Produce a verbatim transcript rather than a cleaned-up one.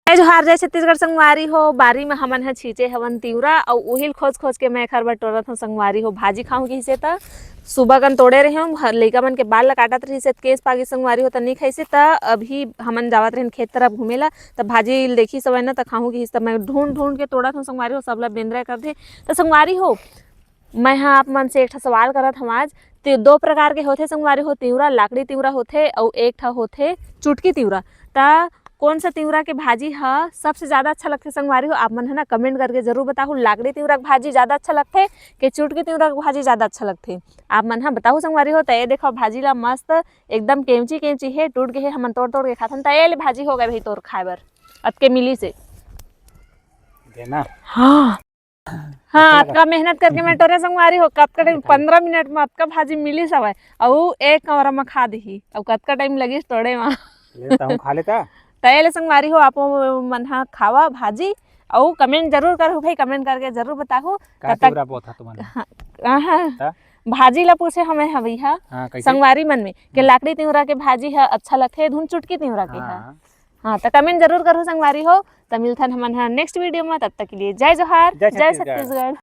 जय जोहार, जय छत्तीसगढ़ संगवारी हो। बारी में हमन ह छींचे हवन तिंवरा, अउ उहिल खोज खोज के मैं एखर बर टोरत हूँ संगवारी हो। भाजी खाहूँ किहिसे त सुबह कन तोड़े रहे हूँ, लइका मन के बाल ल काटत रहिसे त केस पागी संगवारी हो, त नहीं खाइसे। त अभी हमन जावत रहन खेत तरफ घूमे ला, त भाजी देखी सवय न, त खाहूँ किहिस, त मैं ढूंढ ढूंढ के तोड़त हूँ संगवारी हो, सबला बेंदरा कर दे। त संगवारी हो, मैं ह आप मन से एक ठा सवाल करत हूँ आज। ते दो प्रकार के होथे संगवारी हो तिंवरा, लाकड़ी तिंवरा होथे अउ एक ठा होथे चुटकी तिंवरा। त कौन सा तिंवरा के भाजी ह सबसे ज्यादा अच्छा लगथे संगवारी हो? आप मन ह ना कमेंट करके जरूर बताहू, लाकड़ी तिंवरा के भाजी ज्यादा अच्छा लगथे कि चुटकी तिंवरा के भाजी ज्यादा अच्छा लगथे? आप मन ह बताहू संगवारी हो। त ये देखो भाजी ला मस्त एकदम केंची केंची हे, टूट गे हे, हमन तोड़ तोड़ के खाथन। त ये ले भाजी हो गए भाई तोर खाए बर, अतके मिली से। देना। हाँ। हाँ, अतका मेहनत करके मैं टोरे संगवारी हो, कतका टाइम, पंद्रह मिनट में अतका भाजी मिलिस हवय, अउ एक कमरा में खा दिही, अउ कतका टाइम लगिस तोड़े में। ले ताहू खा लेता। तय ले संगवारी हो, आप मन हा खावा भाजी, अउ कमेंट जरूर करहु भाई, कमेंट करके जरूर बताहु। का तिवरा बोथा तुमन? हाँ, भाजी ला पूछे हमें हवई हा। हाँ, संगवारी मन में के लाकड़ी तिवरा के भाजी हा अच्छा लगथे, धुन चुटकी तिवरा के हा। हाँ, तो कमेंट जरूर करहु संगवारी हो। तो मिलथन हमन हा नेक्स्ट वीडियो में, तब तक के लिए जय जोहार, जय छत्तीसगढ़।